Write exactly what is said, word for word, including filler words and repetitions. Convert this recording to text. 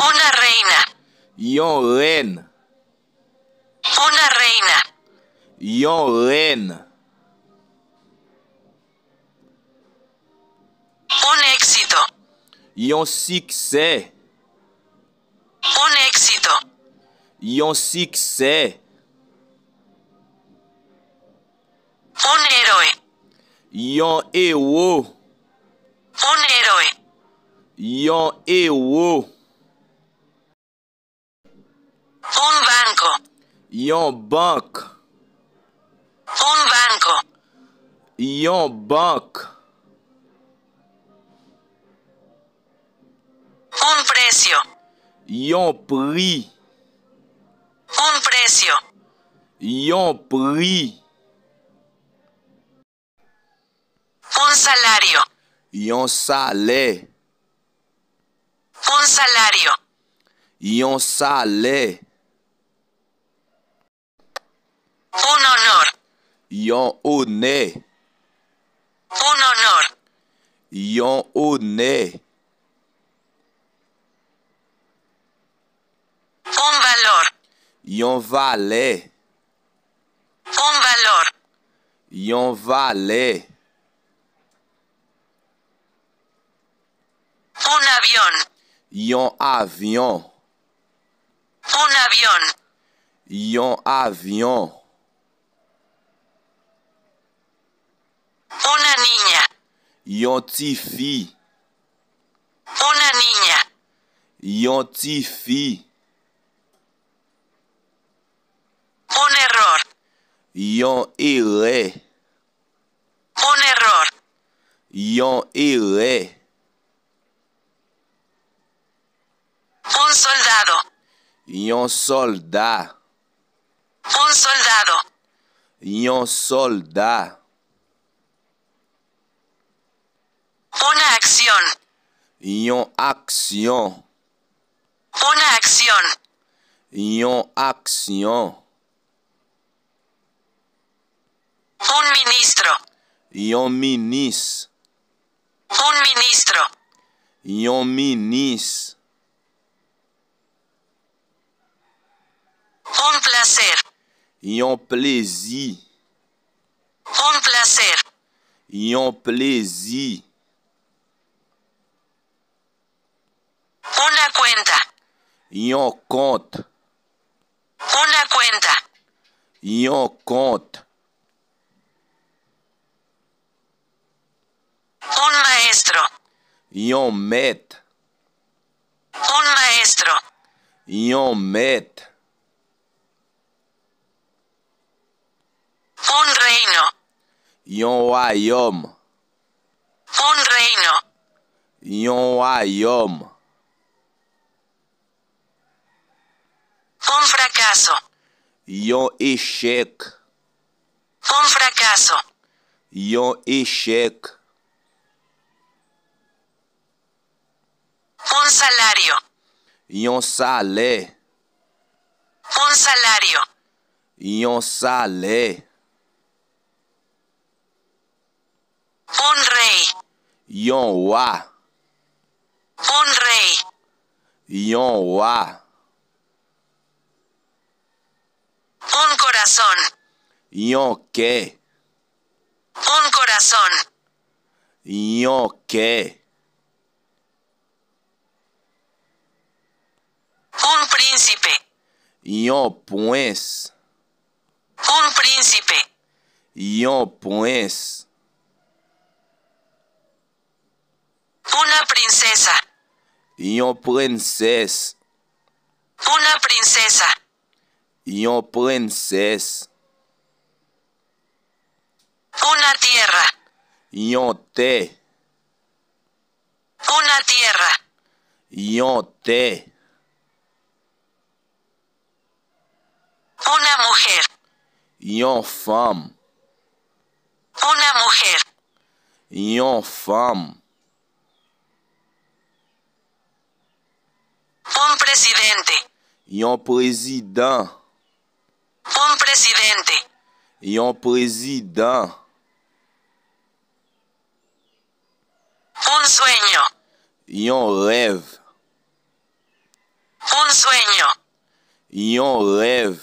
Una reina. Yon rèn. Una reina. Yon rèn. Un éxito. Yon siksè. Un éxito. Yon siksè. Un héroe. Yon ewo. Un héroe. Yon ewo. Un banco. Yon bank. Un banco. Yon bank. Un precio. Yon pri. Un precio. Yon pri. Un salario. Yon salè. Un salario. Yon salè. Un honor. Yon onè. Un honor. Yon onè. Un valor. Yon valè. Un valor. Yon valè. Un avión. Yon avyon. Un avión. Yon avyon. Una niña. Yon tifi. Una niña. Yon tifi. Un error. Yon erè. Un error. Yon erè. Un soldado. Yon sòlda. Un soldado. Yon sòlda. Una acción. Yon aksyon. Una acción. Yon aksyon. Un ministro. Yon minis. Un ministro. Yon minis. Un placer. Yon plezi. Un placer. Yon plezi. Una cuenta. Yon kont. Una cuenta. Yon kont. Un maestro. Yon mèt. Un maestro. Yon mèt. Un reino. Yon wayòm. Un reino. Yon wayòm. Un fracaso. Yon echèk. Un fracaso. Yon echèk. Un salario. Yon salè. Un salario. Yon salè. Un rey. Yon wa. Un rey. Yon wa. Un corazón. Yon kè. Un corazón. Yon kè. Un príncipe. Yon prens. Un príncipe. Yon prens. Una princesa. Yon prensès. Una princesa. Yon prensès. Una tierra. Yon tè. Una tierra. Yon tè. Una mujer. Yon fanm. Una mujer. Yon fanm. Un presidente. Yon prezidan. Un presidente. Yon prezidan. Un sueño. Yon rèv. Sueño. Yon rèv.